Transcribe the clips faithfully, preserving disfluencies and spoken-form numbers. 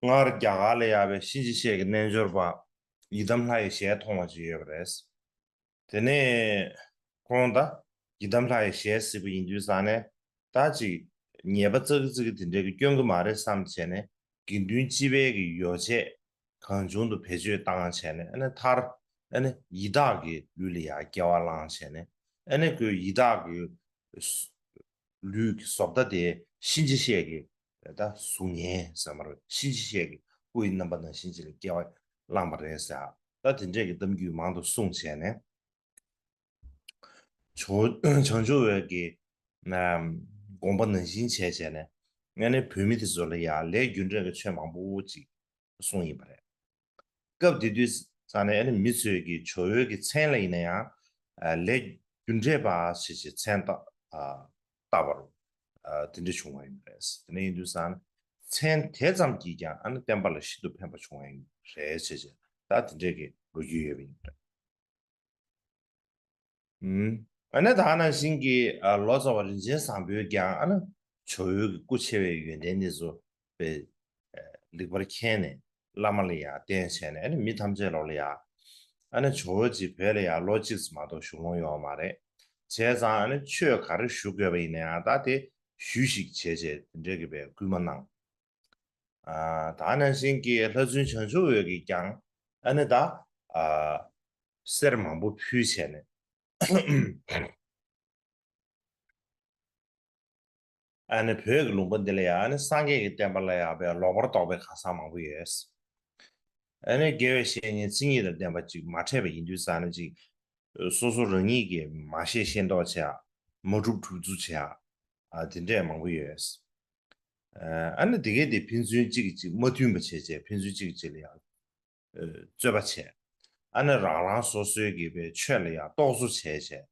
སྔར་རྒྱ་གར་ལ་ཡོད་པའི་གཤིན་རྗེ་གཤེད་ཀྱི་རྣལ་འབྱོར་པ་ཡི་དམ་ལྷ་ཡི་ཞལ་མཐོང་བ་ཅིག་ཡོད་པ་རེད། དེ་ནས་ཁོང་ད་ཡི་དམ་ལྷ་ཡི་ཞལ་གཟིགས་པ་ཡིན་དུས་ཙང་ནས་ད་ཅིག་ཉེས་པ་ཙག་གི་ཙིག་གི་དེ་འདྲའི་གི་སྐྱོན་གི་མ་རེད་བསམ་བྱས་ནས། དགེ་འདུན་སྤྱི་པའི་གི་ཡོ་བྱད་གང་བྱུང་དུ་བེད་སྤྱོད་བཏང་བྱས་ནས། ཨ་ནི་མཐར་ཨ་ནི་ཡི་དྭགས་ཀྱི་ལུས་ལ་ཡང་སྐྱེ་བ་བླངས་བྱས་ནས། ཨ་ནི་ཁོས་ཡི་དྭགས་ཀྱི་ལུས་ཀྱི་བཟོ་ལྟ་དེ་གཤིན་རྗེ་གཤེད་ཀྱི་ད་གཟུགས་བརྙན་ཟེར་མ་རེད། གཤིན་རྗེ་གཤེད་ཀྱི་སྐུ་ཡི་རྣམ་པ་ནང་བཞིན་ཅིག་ལ་སྐྱེ་བ་བླངས་པ་རེད་ཟེར། ད་དེ་འདྲས་ཀྱི་གཏམ་རྒྱུད་མང་དུ་གསུངས་བྱས་ནས། ཇོ་བོ་བྱང་ཆུབ་འོད་ཀྱིས་དགོངས་པ་ནང་བཞིན་བྱས་བྱས་ནས། ཨ་ནི་བོད་མི་དེ་ཚོ་ལ་ཡང་ལས་རྒྱུ་འབྲས་ཀྱི་ཆོས་མང་པོ་ཅིག་གསུངས་ཡིན་པ་རེད། སྐབས་དེ་དུས་ཙ་ནས་ཨ་ནི་མི་ཚོས་ཀྱིས་ཇོ་བོའི་གི་མཚན་ལ་ཡིན་ན་ཡང་ལས་རྒྱུ་འབྲས་པ་ཞེས་བྱའི་མཚན་བཏགས་བཏགས་པ་རུ་དེ་འདྲ་བྱུང་བ་ཡིན་པ་རེད། དེ་འདྲ་ཡིན་དུས་ཙ་ནས་མཚན་དེ་ཙམ་གྱིས་ཀྱང་ཨ་ནི་བསྟན་པ་ལ་ཤིན་ཏུ་ཕན་པ་བྱུང་བ་ཡིན་པ་རེད་ཅེས་བྱས་ད་དེ་འདྲས་ཀྱི་ལོ་རྒྱུས་ཡོད་པ་ཡིན་པ་རེད། ཨ་ནི་ད་ནང་བཞིན་གྱི་ལོ་ཙཱ་བ་རིན་ཆེན་བཟང་པོས་ཀྱང་ཨ་ནི་ཇོ་བོའི་གི་སྐུ་ཆེ་བའི་ཡོན་ཏན་དེ་ཚོ་དཔེ་ལེགས་པར་མཁྱེན་ནས་བླ་མ་ལ་ཡང་བསྟེན་བྱས་ནས། ཨ་ནི་མི་ཐམས་ཅད་ལོག་ལ་ཡང་ཨ་ནི་ཇོ་བོ་ཅིག་བོད་ལ་ཡང་ལོ་གཅིག་ཙམ་མ་གཏོགས་བཞུགས་ལོང་ཡོད་མ་རེད། བྱས་ཙང་ཨ་ནི་ཆོས་ག་རེ་ཞུ་དགོས་པ་ཡིན་ན་ཡང་ད་དེ་ཞུས་ཤིག་བྱས་བྱས་དེ་འདྲས་ཀྱི་དཔེ་སྐུལ་མ་གནང་། ད་ནང་བཞིན་གྱི་ལྷ་བཙུན་བྱང་ཆུབ་འོད་ཀྱིས་ཀྱང་ཨ་ནི་ད་གསེར་མང་པོ་ཕུལ་བྱས་ནས། ཨ་ནི་བོད་ཀྱི་ལུང་པ་འདི་ལ་ཡང་ཨ་ནི་སངས་རྒྱས་ཀྱི་བསྟན་པ་ལ་ཡང་བའི་ལོག་པར་རྟོག་པའི་གང་ཟག་མང་པོ་ཡོད། ཨ་ནི་དགེ་བའི་བཤེས་གཉེན་མཚན་ཉིད་དང་ལྡན་པ་ཅིག་མ་འཕྲད་པ་ཡིན་དུས་ཙ་ནས་ཅིག་སོ་སོ་རང་ཉིད་ཀྱིས་མ་ཤེས་ཤེས་མདོག་བྱེད་ཡ། མ་གྲུབ་གྲུབ་རྫུ་བྱེད་ཡ། ཨ་དེ་འདྲས་མང་པོ་ཡོད། ཨ་ནི་དེ་གས་དེ་ཕན་ཚུན་གཅིག་གིས་གཅིག་མ་མཐུན་པ་བྱས་བྱས་ཕན་ཚུན་གཅིག་གིས་གཅིག་ལ་ཡང་རྩོད་པ་བྱས། ཨ་ནི་རང་རང་སོ་སོའི་གི་བའི་ཆོས་ལ་ཡང་རྟོག་བཟོ་བྱས་བྱས།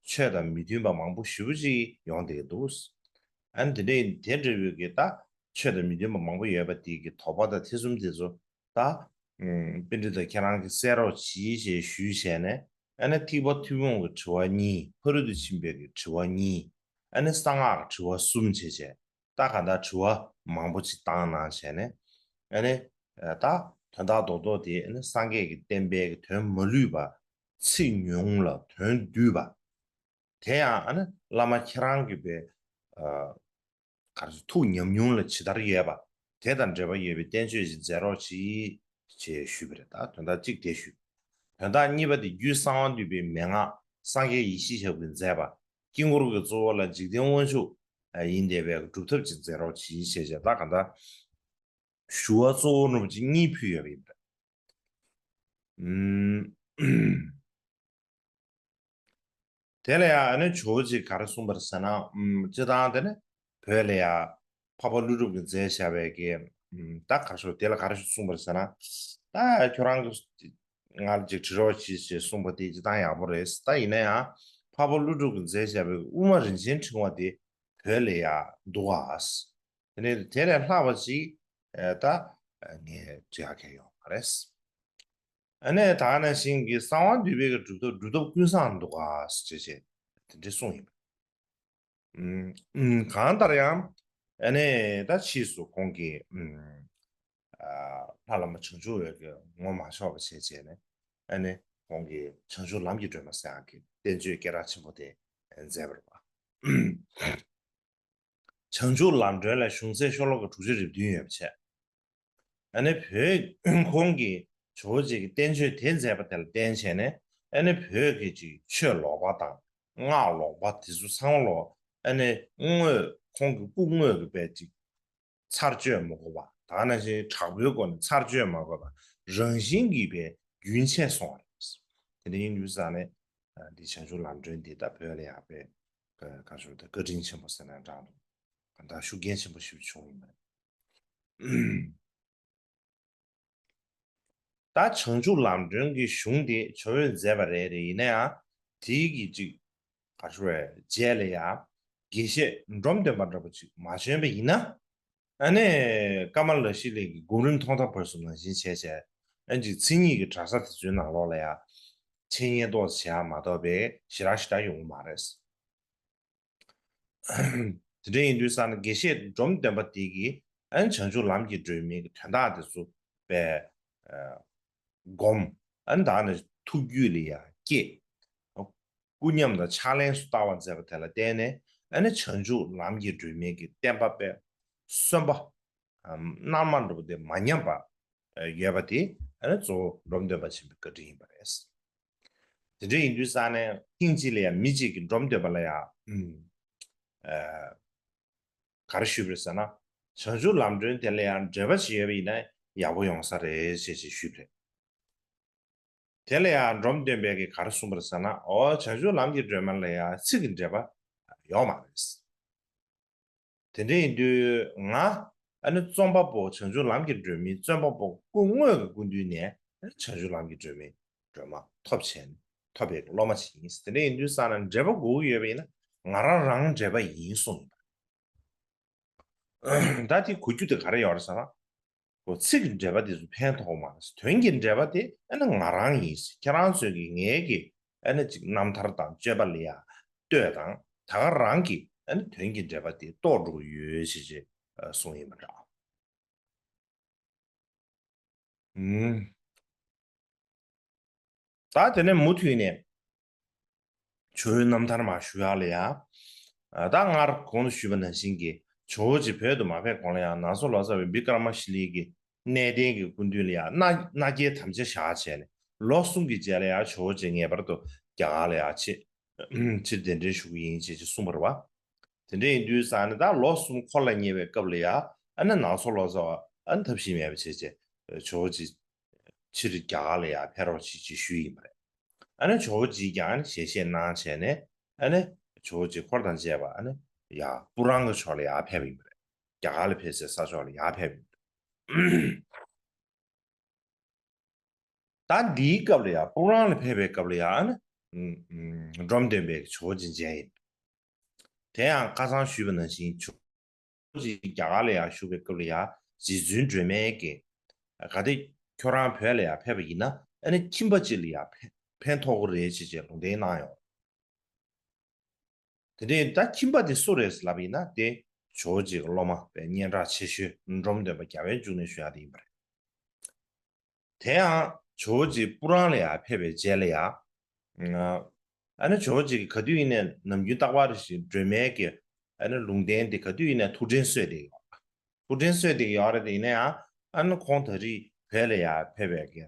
ཆོས་དང་མི་མཐུན་པ་མང་པོ་ཞེ་པོ་ཅིག་ཡོང་བསྡད་ཀྱི་འདུག་ཨ་ནི་དེ་འདྲའི་དེ་འདྲ་བའི་གི་ད་ཆོས་དང་མི་མཐུན་པ་མང་པོ་ཡོད་པ་དེ་གི་དོགས་པ་དང་ཐེ་ཚོམ་དེ་ཚོ་ད་པཎྜི་ཏ་ཁྱེད་རང་གིས་སེལ་རོགས་གྱིས་ཞེས་ཞུས་བྱས་ནས། ཨ་ནི་ཐེག་པ་ཐུན་མོང་གི་དྲི་བ་གཉིས། ཕ་རོལ་ཏུ་ཕྱིན་པའི་གི་དྲི་བ་གཉིས། ཨ་ནི་གསང་སྔགས་ཀྱི་དྲི་བ་གསུམ་བྱས་བྱས། ད་ག་ད་དྲི་བ་མང་པོ་ཅིག་བཏང་གནང་བྱས་ནས། ཨ་ནི་ད་དོན་དག་རྡོག་རྡོག་དེ་ཨ་ནི་སངས་རྒྱས་ཀྱི་བསྟན་པའི་གི་དོན་མ་ལུས་པ། ཚིག་ཉུང་ལ་དོན་བསྡུས་པ། དེ་ཡང་ཨ་ནི་བླ་མ་ཁྱེད་རང་གི་པའི་ག་རེ་ཐུགས་ཉམས་མྱོང་ལ་ཇི་ལྟར་ཡོད་པ། དེ་དང་འབྲེལ་བ་ཡོད་པའི་བསྟན་བཅོས་ཤིག་མཛད་རོགས་གྱིས་ཞེས་ཞུས་པ་རེད། ད་དོན་དག་གཅིག་དེ་ཞུས། དོན་དག་གཉིས་པ་དེ་རྒྱུད་གསང་བ་འདུས་པའི་མན་ངག་སངས་རྒྱས་ཡེ་ཤེས་ཞབས་ཀྱིས་མཛད་པ། དཀྱིལ་འཁོར་གྱི་གཙོ་བོ་ལ་འཇིག་རྟེན་དབང་ཕྱུག་ཡིན་བསྡད་པའི་སྒྲུབ་ཐབས་ཅིག་མཛད་རོགས་གྱིས་ཞེས་བྱས། ད་ག་ད་ཞུ་བ་གཙོ་བོ་འདྲ་པོ་ཅིག་གཉིས་ཕུལ་ཡོད་པ་ཡིན་པ་རེད། དེ་ལ་ཡང་ཨ་ནི་ཇོ་བོ་རྗེས་ག་རེ་གསུངས་པ་རེད་ཟེར་ན། ཨུམ། སྤྱིར་བཏང་དེ་ནི་བོད་ལ་ཡང་འཕགས་པ་ཀླུ་སྒྲུབ་ཀྱིས་མཛད་བཞག་པའི་གི། ཨུམ། ད་ག་རེ་ཞུ། དེ་ལ་ག་རེ་ཞུ་གསུངས་པ་རེད་ཟེར་ན། ད་ཁྱོད་རང་གིས་ང་ལ་ཅིག་དྲི་རོགས་གྱིས་ཞེས་གསུངས་པ་དེ་སྤྱིར་བཏང་ཡག་པོ་རེད། ད་ཡིན་ན་ཡང་འཕགས་པ་ཀླུ་སྒྲུབ་ཀྱིས་མཛད་བཞག་པའི་དབུ་མ་རིན་ཆེན་ཕྲེང་བ་དེ་བོད་ལ་ཡང་འདུག་ག། དེ་ནས་དེ་ལས་ལྷག་པ་ཅིག་ཨེ་ད་ངས་འབྲི་ཡག་གི་ཡོད་མ་རེད། ཨ་ནི་ད་ག་ནང་བཞིན་གྱི་གསང་བ་འདུས་པའི་གི་སྒྲུབ་ཐབས་སྒྲུབ་ཐབས་ཀུན་བཟང་འདུག་ག་ཞེས་བྱས་དེ་འདྲ་གསུངས་ཡིན་པ། ཨུམ། ཨུམ། གང་ལྟར་ཡང་ཨ་ནི་ད་ཕྱིས་སུ་ཁོང་གིས། ཨུམ། ཨ། ལྷ་བླ་མ་བྱང་ཆུབ་འོད་ཀྱིས་ངོ་མ་ཆོག་པ་བྱས་བྱས་ནས། ཨ་ནི་ཁོང་གིས་བྱང་ཆུབ་ལམ་གྱི་སྒྲོན་མ་ཟེར་ཡག་གི་བསྟན་བཅོས་སྐད་གྲགས་ཆེན་པོ་དེ་མཛད་པ་རེད་པ། བྱང་ཆུབ་ལམ་སྒྲོན་ལ་གཞུང་ཚད་ཤོ་ལོ་ཀ་དྲུག་ཅུ་རེ་བདུན་ཡོད་པ་བྱས། ཨ་ནི་བོད་ཁོང་གིས་ཇོ་བོ་རྗེ་གི་བསྟན་བཅོས་དེ་མཛད་པ་དེ་ལ་བརྟེན་བྱས་ནས། ཨ་ནི་བོད་ཀྱི་ཅིག་ཆོས་ལོག་པ་དང་སྔགས་ལོག་པ་དེ་ཚོ་ཚང་མ་ལོ། ཨ་ནི་དངོས་ཁོང་གི་སྐུ་དངོས་ཀྱི་དཔེ་ཅིག་ཚར་གཅོད་མ་དགོས་པ། ད་ག་ནང་བཞིན་དྲག་པོའི་སྒོ་ནས་ཚར་གཅོད་མ་དགོས་པ། རང་བཞིན་གྱིས་པའི་རྒྱུན་ཆད་སོང་བ་རེད། དེ་འདྲ་ཡིན་དུས་ཙང་ནས་འདི་བྱང་ཆུབ་ལམ་སྒྲོན་འདི་ད་བོད་ལ་ཡག་པའི་ག་ཞུ་ད་བཀའ་དྲིན་ཆེན་པོ་ཟེར་ན་འདྲ་འདུག་ད་ཤུགས་རྐྱེན་ཆེན་པོ་ཞིག་བྱུང་ཡིན་པ་རེད། ད་བྱང་ཆུབ་ལམ་སྒྲོན་གྱི་གཞུང་དེ་ཇོ་བོས་མཛད་པ་རེད། རེད། ཡིན་ན་ཡང་དེའི་གི་ཅིག་ག་ཞུ་བའི་རྗེས་ལ་ཡང་དགེ་བཤེས་འབྲོམ་སྟོན་པ་འདྲ་པོ་ཅིག་མ་བྱོན་པ་ཡིན་ན། ཨ་ནི་ཀ་མ་ལ་ཤཱི་ལའི་གི་སྒོམ་རིམ་ཐོག་མཐའ་བར་གསུམ་ནང་བཞིན་བྱས་བྱས། ཨ་ཅིག་མཚན་ཉིད་ཀྱི་གྲྭ་ས་དེ་ཚོའི་ནང་ལོགས་ལ་ཡང་འཆད་ཉན་ཏོག་ཙམ་བྱེད་ཡ་མ་གཏོགས་པའི་ཞེ་དྲག་ཞེ་དྲག་ཡོང་གི་མ་རེད། དེ་འདྲ་ཡིན་དུས་ཙང་ནས་དགེ་བཤེས་འབྲོམ་སྟོན་པ་དེ་གིས་ ཨ་ནི་བྱང་ཆུབ་ལམ་གྱི་སྒྲོན་མེའི་གི་དོན་དག་དེ་ཚོ་པའི་སྒོམ། ཨ་ནི་ད་ནི་ཐུགས་རྒྱུད་ལ་ཡང་སྐྱེས། སྐུ་ཉམས་དང་ཕྱག་ལེན་སོགས་བསྟར་བ་མཛད་པ་དེ་ལ་བརྟེན་ནས། ཨ་ནི་བྱང་ཆུབ་ལམ་གྱི་སྒྲོན་མེ་གི་བསྟན་པ་པའི་གསོན་པ། ཨམ་རྣལ་མ་འདྲ་པོ་དེ་མ་ཉམས་པ་ཡོད་པ་དེ། ཨ་ནི་གཙོ་བོ་འབྲོམ་སྟོན་པ་ཆེན་པོའི་བཀའ་དྲིན་ཡིན་པ་རེད། དེ་འདྲ་ཡིན་དུས་ཙང་ནས་ཐེངས་གཅིག་ལ་ཡང་མི་གཅིག་གིས་འབྲོམ་སྟོན་པ་ལ་ཡང་། ཨ་ག་རེ་ཞུས་པ་རེད་ཟེར་ན། བྱང་ཆུབ་ལམ་སྒྲོན་དེ་ལ་ཡང་འགྲེལ་པ་ཞིག་ཡོད་པ་ཡིན་ན་ཡག་པོ་ཡོང་ས་རེད་ཅེས་ཅེས་ཞུས་པ་རེད། དེ་ལ་ཡང་འབྲོམ་སྟོན་པས་ཀྱིས་ག་རེ་གསུངས་པ་རེད་ཟེར་ན། འོ་བྱང་ཆུབ་ལམ་གྱི་སྒྲོན་མ་ལ་ཡང་ཚིག་གི་འགྲེལ་པ་ཡོད་མ་རེད། དེ་འདྲ་ཡིན་དུས་ང་ཨ་ནི་རྩོམ་པ་པོ། བྱང་ཆུབ་ལམ་གྱི་སྒྲོན་མེའི་རྩོམ་པ་པོ་སྐུ་དངོས་ཀྱི་སྐུ་མདུན་ནས་བྱང་ཆུབ་ལམ་གྱི་སྒྲོན་མེའི་སྒྲོན་མ་ཐོབ་བྱས་ནས་ཐོབ་པའི་སློབ་མ་ཞིག་ཡིན། དེ་འདྲ་ཡིན་དུས་ཙང་ན་འགྲེལ་པ་དགོས་ཀྱི་ཡོད་པ་ཡིན་ན་ང་རང་རང་འགྲེལ་པ་ཡིན་གསུངས་ཡིན་པ། ད་དེ་གོ་རྒྱུ་དེ་ག་རེ་ཡོད་རེད་ཟེར་ན། ཁོ་ཚིག་གི་འགྲེལ་པ་དེ་ཚོ་ཕན་ཐོགས་མ་རེད། དོན་གྱི་འགྲེལ་པ་དེ་ཨ་ནི་ང་རང་ཡིན། ཁྱེད་རང་ཚོས་ཀྱི་ངའི་གི་ཨ་ནི་ཅིག་རྣམ་ཐར་དང་སྤྱོད་པ་ལ་ཡ་ལྟོས་དང་། ད་ག་རང་གི་ཨ་ནི་དོན་གྱི་འགྲེལ་པ་དེ་རྟོགས་འགྲོ་གི་ཡོད་ཅེས་ཅེས་གསུངས་ཡིན་པ་འདྲ། ཨུམ། ད་དེ་ནས་མུ་མཐུད་ནས་ཇོ་བོའི་རྣམ་ཐར་མར་ཞུ་ཡག་ལ་ཡ། ཨ་ད་སྔར་གོང་དུ་ཞུས་པ་ནང་བཞིན་གྱི་ཇོ་བོ་རྗེ་བོད་དུ་མ་ཕེབས་གོང་ལ་ཡ་ནང་སོ་ལོ་ཙཱ་བས་བི་ཀྲ་མ་ཤི་ལའི་གི་གནས་བརྟན་གྱི་སྐུ་མདུན་ལ་ཡ་མནའ་མནའ་སྐྱེལ་དམ་བཅའ་བཞག་བྱས་ནས་ལོ་གསུམ་གྱི་རྗེས་ལ་ཡ་ཇོ་བོ་རྗེ་ངེས་པར་དུ་རྒྱ་གར་ལ་ཡ་ཕྱིར་ཕྱིར་གདན་འདྲེན་ཞུ་གི་ཡིན་ཅེས་ཅེས་གསུངས་པ་རེད་བ། དེ་འདྲ་ཡིན་དུས་ཙང་ནས་ད་ལོ་གསུམ་འཁོར་ལ་ཉེ་བའི་སྐབས་ལ་ཡ་ཨ་ནི་ནང་སོ་ལོ་ཙཱ་བ་ཨ་ནི་ཐབས་ཤེས་མེད་པ་བྱས་བྱས་ཇོ་བོ་རྗེ་ཕྱིར་རྒྱ་གར་ལ་ཡ་ཕེབས་རོགས་བྱེད་ཅེས་ཞུས་ཡིན་པ་རེད། ཨ་ནི་ཇོ་བོ་རྗེས་ཀྱང་ཨ་ནི་ཞལ་བཞེས་གནང་བྱས་ནས། ཨ་ནི་ཇོ་བོ་རྗེ་འཁོར་དང་བཅས་པ་ཨ་ནི་ཡ་སྤུ་རང་གི་ཕྱོགས་ལ་ཡ་ཕེབས་པ་ཡིན་པ་རེད། རྒྱ་གར་ལ་ཕེབས་སའི་ས་ཕྱོགས་ལ་ཡ་ཕེབས་པ་ཡིན་པ་རེད། ད་འདིའི་སྐབས་ལ་ཡ་སྤུ་རང་ལ་ཕེབས་པའི་སྐབས་ལ་ཡ་ཨ་ནི་ཨུམ་ཨུམ་འབྲོམ་སྟོན་པས་ཇོ་བོ་རྗེ་མཇལ་ཡིན། དེ་ཡང་ཁ་སང་ཞུས་པ་ནང་བཞིན་ཇོ་བོ་རྗེ་རྒྱ་གར་ལ་ཡ་བཞུགས་པའི་སྐབས་ལ་ཡ་རྗེ་བཙུན་སྒྲོལ་མས་ཀྱིས་གལ་ཏེ་ཁྱོད་རང་བོད་ལ་ཡ་ཕེབས་པ་ཡིན་ན་ཨ་ནི་ཁྱིམ་པ་ཅིག་ལ་ཡ་ཕན་ཕན་ཐོགས་ཀྱི་རེད་ཅེས་ཅེས་ལུང་བསྟན་གནང་ཡོད། དེ་འདྲའི་ད་ཁྱིམ་པ་དེ་སུ་རེད་ལབ་པ་ཡིན་ན་དེ་ཇོ་བོ་རྗེ་གི་སློབ་མ་པའི་སྙན་གྲགས་ཆེ་ཤོས་འབྲོམ་སྟོན་པ་རྒྱལ་བའི་འབྱུང་གནས་ཞུ་ཡག་དེ་ཡིན་པ་རེད། དེ་ཡང་ཇོ་བོ་རྗེ་སྤུ་རང་ལ་ཡ་ཕེབས་པའི་རྗེས་ལ་ཡ། ཨ་ནི་ཇོ་བོ་རྗེ་གིས་ག་དུས་ཡིན་ནའི་ནམ་རྒྱུན་རྟག་པར་བཞིན་སྒྲོལ་མའི་གི་ཨ་ནི་ལུང་བསྟན་དེ་ག་དུས་ཡིན་ནའི་ཐུགས་དྲན་གསོས་བསྡད་ཡོད། ཐུགས་དྲན་གསོས་བསྡད་ཡོད་རེད། དེ་ཡིན་ན་ཡང་ཨ་ནི་ཁོང་ད་རེས་བོད་ལ་ཡ་ཕེབས་པའི་གི་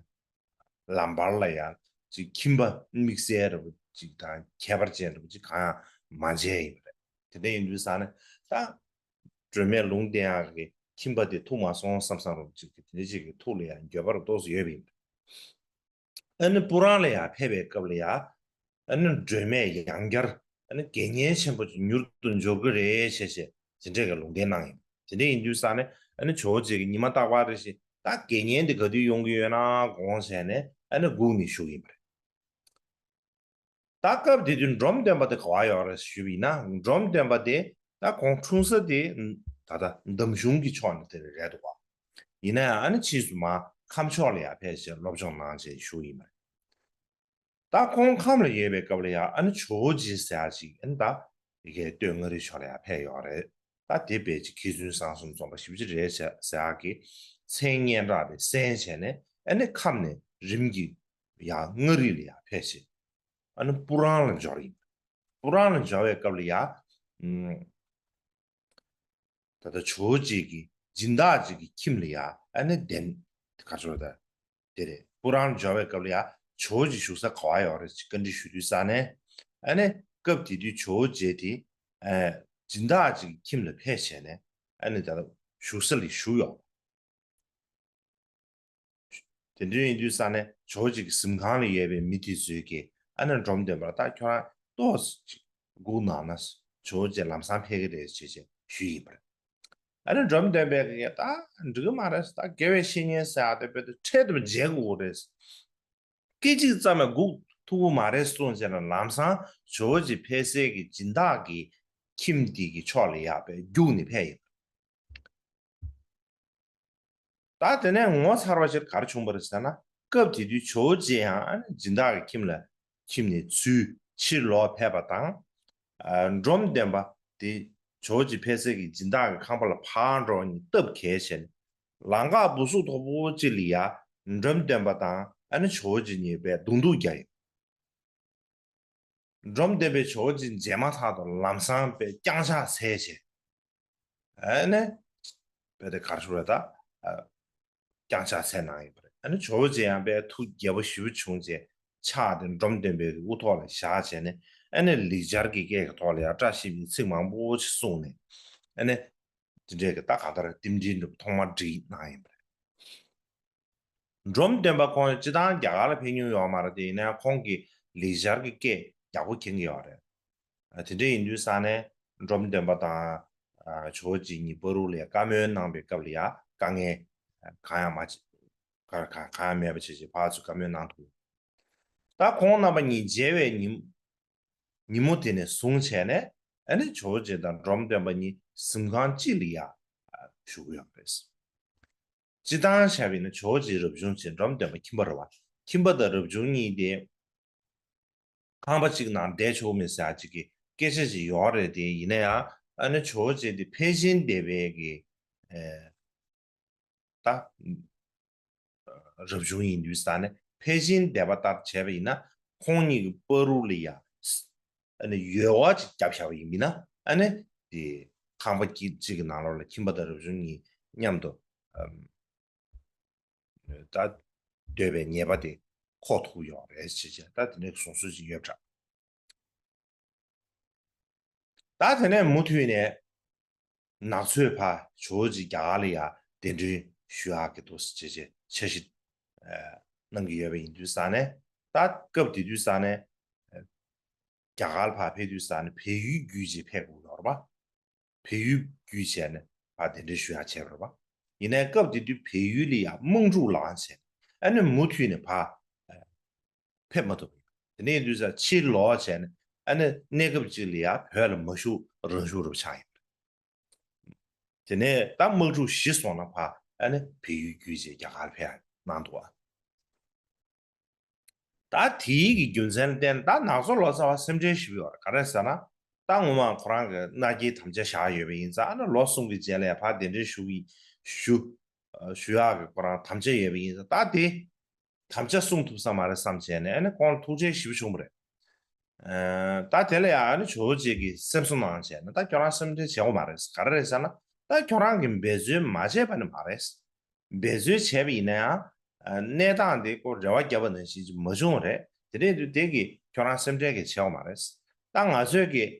ལམ་བར་ལ་ཡང་ཅིག་ཁྱིམ་པ་དམིགས་བསལ་འདྲ་པོ་ཅིག་དང་ཁྱད་པར་ཅན་འདྲ་པོ་ཅིག་གང་ཡང་མ་མཇལ་ཡིན་པ་རེད། དེ་འདྲ་ཡིན་དུས་ཙང་ནས་ད་སྒྲོལ་མས་ལུང་བསྟན་ཡག་གི་ཁྱིམ་པ་དེ་ཐུག་མ་སོང་བསམ་བསམ་འདྲ་པོ་ཅིག་གི་དེ་འདྲ་ཅིག་གི་ཐུགས་ལ་ཡང་འགྱོད་པ་རུ་ཏོག་ཙམ་ཡོད་པ་ཡིན་པ་རེད། ཨ་ནི་སྤུ་རང་ལ་ཡང་ཕེབས་པའི་སྐབས་ལ་ཡང་ཨ་ནི་སྒྲོལ་མས་ཡང་བསྐྱར་ཨ་ནི་དགེ་བསྙེན་ཆེན་པོ་མྱུར་དུ་འབྱོར་གྱི་རེད་ཞེས་ཞེས་དེ་འདྲས་ཀྱི་ལུང་བསྟན་གནང་ཡིན། དེ་འདྲས་ཡིན་དུས་ཙང་ནས་ཨ་ནི་ཇོ་བོ་རྗེ་གིས་ཉི་མ་རྟག་པར་རེ་བཞིན་ད་དགེ་བསྙེན་དེ་ག་དུས་ཡོང་གི་ཡོད་ན་དགོངས་བྱས་ནས་ཨ་ནི་སྒུག་ནས་བཞུགས་ཡིན་པ་རེད། ད་སྐབས་དེ་དུས་འབྲོམ་སྟོན་པ་དེ་ག་བ་ཡོད་རེད་ཞུས་པ་ཡིན་ན། འབྲོམ་སྟོན་པ་དེ་ད་ཁོང་འཁྲུངས་ས་དེ་ད་ལྟ་འདམ་གཞུང་གི་ཕྱོགས་ནས་དེ་རེད་འདུག་ག་ཡིན་ན་ཡང་ཨ་ནི་ཕྱིས་སུ་མར་ཁམས་ཕྱོགས་ལ་ཡར་ཕེབས་བྱས་སློབ་སྦྱོང་གནང་བྱས་བཞུགས་ཡིན་པ་རེད། ད་ཁོང་ཁམས་ལ་ཡོད་པའི་སྐབས་ལ་ཡང་ཨ་ནི་ཇོ་བོ་རྗེ་ཟེར་ཡག་ཅིག་ཨ་ནི་ད་ཡ་གི་སྟོད་མངའ་རིས་ཕྱོགས་ལ་ཡར་ཕེབས་ཡོད་རེད། ད་དེ་དཔེ་ཅིག་མཁས་བཙུན་གསང་གསུམ་རྫོགས་པ་ཞེ་པོ་ཅིག་རེད་ཟེར་ཟེར་ཡག་གི་མཚན་སྙན་གྲགས་དེ་གསན་བྱས་ནས་ཨ་ནི་ཁམས་ནས་རིམ་གྱིས་ཡར་མངའ་རིས་ལ་ཡར་ཕེབས་བྱས་ཨ་ནི་སྤུ་རང་ལ་འབྱོར་ཡིན། སྤུ་རང་ལ་འབྱོར་བའི་སྐབས་ལ་ཡ། ཨུམ། ད་ལྟ་ཇོ་བོ་རྗེ་གི་སྦྱིན་བདག་ཅིག་གི་ཁྱིམ་ལ་ཡ་ཨ་ནི་གདན་ག་ཚོད་ད་དེ་རེད། སྤུ་རང་འབྱོར་བའི་སྐབས་ལ་ཡ་ཇོ་བོ་རྗེ་བཞུགས་ས་ག་བ་ཡོད་རེད་ཅེས་བཀའ་འདྲི་ཞུ་དུས་ཙང་ནས་ཨ་ནི་སྐབས་དེ་དུས་ཇོ་བོ་རྗེ་དེ་ཨ་སྦྱིན་བདག་ཅིག་གི་ཁྱིམ་ལ་ཕེབས་བྱས་ནས་ཨ་ནི་ད་ལྟ་བཞུགས་ས་ལ་བཞུགས་ཡོད། དེ་འདྲ་ཡིན་དུས་ཙང་ནས་ཇོ་བོ་རྗེ་གི་གཟིམ་ཁང་ལ་ཡོད་པའི་མི་དེ་ཚོས་ཀྱིས་ཨ་ནི་འབྲོམ་སྟོན་པ་ལ་ད་ཁྱོད་རང་ཏོག་ཙམ་ཅིག་སྒུག་གནང་ན་ཇོ་བོ་རྗེ་ལམ་སང་ཕེབས་ཀྱི་རེད་ཅེས་ཅེས་ཞུས་ཡིན་པ་རེད། ཨ་ནི་འབྲོམ་སྟོན་པས་ཀྱིས་ད་འགྲིག་གི་མ་རེད། ད་དགེ་བའི་བཤེས་གཉེན་ཟེར་ཡག་དེ་དཔེ་དེ་འཕྲལ་དུ་མཇལ་དགོས་རེད། སྐད་ཅིག་ཙམ་ཡང་སྒུག་ཐུབ་ཀྱི་མ་རེད་གསུངས་བྱས་ན་ལམ་སང་ཇོ་བོ་རྗེ་ཕེབས་སའི་གི་སྦྱིན་བདག་གི་ཁྱིམ་དེ་གི་ཕྱོགས་ལ་ཡར་དཔེ་རྒྱུགས་ནས་ཕེབས་ཡིན། ད་དེ་ནས་ངོ་མཚར་བ་ཞིག་ག་རེ་བྱུང་བ་རེད་ཟེར་ན། སྐབས་དེ་དུས་ཇོ་བོ་རྗེ་ཡང་སྦྱིན་བདག་གི་ཁྱིམ་ལ་ཁྱིམ་ནས་ཚུར་ཕྱིར་ལོག་ཕེབས་པ་དང་། ཨ་འབྲོམ་སྟོན་པ་དེ་ ཇོ་བོ་རྗེ་ཕེབས་སའི་གི་སྦྱིན་བདག་གི་ཁང་པ་ལ་ཕར་འགྲོ་ནས་སྟབས་གལ་བྱས་ནས། ལམ་ཁ་སྦུ་སུབ་ཐོག་པོ་ཅིག་ལ་ཡ་འབྲོམ་སྟོན་པ་དང་ཨ་ནི་ཇོ་བོ་རྗེ་གཉིས་པས་གདོང་ཐུག་རྒྱག་ཡོད། འབྲོམ་སྟོན་པས་ཇོ་བོ་རྗེ་མཇལ་མ་ཐག་ཏུ་ལམ་སང་པས་བརྐྱངས་ཕྱག་འཚལ་བྱས། ཨ་ནི། བོད་དེ་གར་ཤོར་བས་ད། བརྐྱངས་ཕྱག་འཚལ་གནང་ཡོད་པ་རེད། ཨ་ནི་ཇོ་བོ་རྗེ་ཡང་པས་ཐུགས་དགྱེས་པོ་ཞེ་པོ་བྱུང་རྗེས་ཕྱག་དེ་འབྲོམ་སྟོན་པའི་དབུ་ཐོག་ལ་བཞག་བྱས་ནས། ཨ་ནི་ལེགས་སྦྱར་གྱི་སྐད་ཀྱི་ཐོག་ལ་ཡང་བཀྲ་ཤིས་པའི་ཚིག་མང་པོ་ཞིག་གསུངས་ནས། ཨ་ནི། དེ་འདྲའི་གི་ད་གང་ལྟར་རྟེན་འབྲེལ་འདྲ་པོ་ཐོག་མར་བསྒྲིགས་གནང་ཡོད་པ་རེད། འབྲོམ་སྟོན་པ་ཁོང་སྤྱིར་བཏང་རྒྱ་གར་ལ་ཕེབས་མྱོང་ཡོད་མ་རེད་དེ། ཡིན་ནའང་ཁོང་གིས་ལེགས་སྦྱར་གྱི་སྐད་ཡག་པོ་མཁྱེན་གྱི་ཡོད་རེད། ཨ། དེ་འདྲ་ཡིན་དུས་ཙང་ནས་འབྲོམ་སྟོན་པ་དང་། ཨ། ཇོ་བོ་རྗེ་གཉིས་བར་དུ་ལ་ཡ་བཀའ་མོལ་གནང་པའི་སྐབས་ལ་ཡ་དཀའ་ངལ་གང་ཡང་མ་བྱེད། ག་ག་གང་ཡང་མེད་པ་བྱས་བྱས་ཕར་ཚུར་བཀའ་མོལ་གནང་ཐུབ། ད་ཁོང་རྣམ་པ་གཉིས་མཇལ་བའི་ཉིན་ཉིན་མོ་དེ་ནས་བཟུང་བྱས་ནས། ཨ་ནི་ཇོ་བོ་རྗེ་དང་འབྲོམ་སྟོན་པ་གཉིས་གཟིམ་ཁང་གཅིག་ལ་ཡ་བཞུགས་ཡོད་པ་རེད། སྤྱིར་བཏང་བྱས་པ་ཡིན་ན་ཇོ་བོ་རྗེ་རབ་བྱུང་བྱས། འབྲོམ་སྟོན་པ་ཁྱིམ་པ་རེད་བ། ཁྱིམ་པ་དང་རབ་བྱུང་གཉིས་དེ་ཁང་པ་གཅིག་ནང་བསྡད་ཆོག་མེད་ཟེར་ཡ་གཅིག་གི་སྐད་ཆ་ཅིག་ཡོད་རེད་དེ། ཡིན་ན་ཡང་ཨ་ནི་ཇོ་བོ་རྗེ་དེ་ཕལ་ཆེར་འདས་པའི་གི། ཨེ། ད། རབ་བྱུང་ཡིན་དུས་ཙང་ནས་ཕལ་ཆེར་འདས་པ་ལྟར་བྱས་པ་ཡིན་ན། ཁོང་གཉིས་ཀྱི་བར་དུ་ལ་ཡ། ཨ་ནི་ཡོལ་བ་ཅིག་བརྒྱབ་བཞག་པ་ཡིན་པ་ཡིན་ན། ཨ་ནི་དེ་ཁང་པ་གཅིག་གཅིག་གི་ནང་ལོགས་ལ་ཁྱིམ་པ་དང་རབ་བྱུང་གཉིས་མཉམ་དུ། ཨམ། ད་སྡོད་པའི་ཉེས་པ་དེ་འཁོར་ཐུབ་ཡོད་རེད་ཅེས་བྱས། ད་དེ་འདྲའི་གསུང་སྲོལ་ཅིག་ཡོད་པ་འདྲ། ད་དེ་ནས་མུ་མཐུད་ནས་ནག་ཚོས་ཕར་ཇོ་བོ་རྗེ་རྒྱ་གར་ལ་ཡ་གདན་འདྲེན་ཞུ་ཡག་གི་འདུག་ཟེར་བྱས་བྱས་འཆར་གཞི། ཨ། གནང་གི་ཡོད་པ་ཡིན་དུས་ཙང་ནས། ད་སྐབས་དེ་དུས་ཙང་ནས། ཨ། རྒྱ་གར་ལ་ཕར་ཕེབས་དུས་ཙང་ནས་བལ་ཡུལ་བརྒྱུད་བྱས་ཕེབས་དགོས་ཡོད་རེད་པ། བལ་ཡུལ་བརྒྱུད་བྱས་ནས་ཕར་གདན་འདྲེན་ཞུ་ཡག་བྱས་པ་རེད་པ། ཡིན་ནའི་སྐབས་དེ་དུས་བལ་ཡུལ་ལ་ཡ་དམག་འཁྲུག་ལངས་བྱས། ཨ་ནི་མུ་མཐུད་ནས་ཕར། ཨ། ཕེབས་མ་ཐུབ། དེ་ནས་དུས་ཙང་ཕྱིར་ལོག་བྱས་ནས། ཨ་ནི་གནས་སྐབས་གཅིག་ལ་ཡ་བོད་ལ་མ་བཞུགས། རང་བཞུགས་རུ་ཆགས་ཡོད། དེ་ནས་ད་དམག་འཁྲུག་ཞི་སོང་ན་ཕར་ཨ་ནི་བལ་ཡུལ་བརྒྱུད་བྱས་རྒྱ་གར་ཕེབས་གནང་འདུག་པ། ད་དེའི་གི་རྒྱུ་མཚན་ལ་བརྟེན་ད་ནག་ཚོ་ལོ་ཙཱ་བ་སེམས་ཁྲལ་ཞེ་པོ་ཡོད་རེད། ག་རེ་ཟེར་ན། ད་ངོ་མ་ཁོ་རང་གི་མནའ་སྐྱེལ་དམ་བཅའ་བཞག་ཡོད་པ་ཡིན་ཙང་། ཨ་ནི་ལོ་གསུམ་གྱི་རྗེས་ལ་ཡ་ཕར་གདན་འདྲེན་ཞུ་གི་ཞུ། ཞུ་ཡག་གི་ཁོ་རང་དམ་བཅའ་ཡོད་པ་ཡིན་ཙང་། ད་དེ་དམ་བཅའ་སྲུང་ཐུབ་ས་མ་རེད་བསམ་བྱས་ནས། ཨ་ནི་ཁོང་ལ་ཐུགས་ཁྲལ་ཞེ་པོ་བྱུང་བ་རེད། ཨ། ད་དེ་ལ་ཡང་ཨ་ནི་ཇོ་བོ་རྗེ་གིས་སེམས་གསོ་གནང་བྱས་ནས། ད་ཁྱོད་རང་སེམས་ཁྲལ་བྱེད་དགོས་མ་རེད། ག་རེ་རེད་ཟེར་ན། ད་ཁྱོད་རང་གིས་འབད་རྩོལ་མ་བྱས་པ་ནི་མ་རེད། འབད་རྩོལ་བྱས་པ་ཡིན་ན་ཡང་། ཨ། གནས་སྟངས་དེ་ཁོ་རེ་བ་བརྒྱབ་པ་ནང་བཞིན་ཅིག་མ་བྱུང་བ་རེད། དེ་འདྲ་ཡིན་དུས་དེ་གིས་ཁྱོད་རང་སེམས་ཁྲལ་གང་ཡང་བྱེད་དགོས་མ་རེད། ད་ང་ཚོས་ཀྱིས་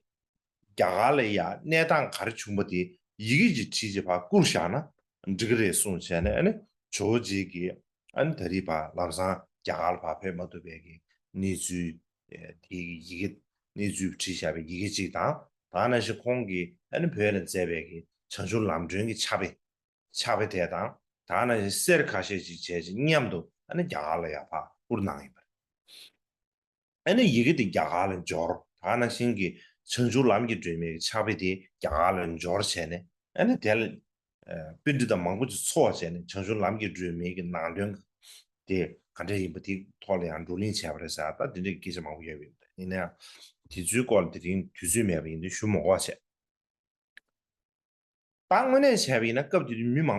རྒྱ་གར་ལ་ཡ་གནས་སྟངས་ག་རེ་བྱུང་པ་དེ་ཡི་གེ་ཅིག་བྲིས་བྱས་ཕར་བསྐུར་བཞག་ན་འགྲིག་གི་རེད་གསུངས་བྱས་ནས། ཨ་ནི་ཇོ་བོ་རྗེ་གིས་ཨ་ནི་ད་རེས་ཕར་ལམ་སང་རྒྱ་གར་ལ་ཕར་ཕེབས་མ་ཐུབ་པའི་གི་གནས་ཚུལ། ཨེ། དེའི་ཡི་གེ། གནས་ཚུལ་བྲིས་བཞག་པའི་ཡི་གེ་གཅིག་དང་། ད་ག་ནང་བཞིན་ཁོང་གིས་ཨ་ནི་བོད་ལ་མཛད་པའི་གི་བྱང་ཆུབ་ལམ་སྒྲོན་གྱི་ཕྱག་དཔེ། ཕྱག་དཔེ་དེ་དང་། ད་ག་ནང་བཞིན་གསེར་ཁ་ཤས་ཅིག་བྱས་ཅིག་མཉམ་དུ་ཨ་ནི་རྒྱ་གར་ལ་ཡ་ཕར་བསྐུར་གནང་ཡོད་པ་རེད། ཨ་ནི་ཡི་གེ་དེ་རྒྱ་གར་ལ་འབྱོར། ད་ག་ནང་བཞིན་གྱི་བྱང་ཆུབ་ལམ་གྱི་སྒྲོན་མེའི་ཕྱག་དཔེ་དེ་རྒྱ་གར་ལ་འབྱོར་བྱས་ནས། ཨ་ནི་དེ་ལ་ཨ་པཎྜི་ཏ་མང་པོ་ཅིག་འཚོགས་བྱས་ནས་བྱང་ཆུབ་ལམ་གྱི་སྒྲོན་མེ་གི་ནང་དོན་དེ་ག་འདྲ་ཡིན་པ་དེའི་ཐོག་ལ་ཡང་བགྲོ་གླེང་བྱས་པ་རེད་ཟེར། ད་དེ་འདྲའི་སྐད་ཆ་མང་པོ་ཡོད་པ་ཡིན། ཡིན་ན་ཡང་དེ་ཚོའི་སྐོར་ལ་དེ་རིང་དུས་ཚོད་མེད་པ་ཡིན་དུས་ཞུ་མ་དགོས་པ་བྱས། ད་དངོས་གནས་བྱས་པ་ཡིན་ན་སྐབས་དེ་དུས་མི་མང་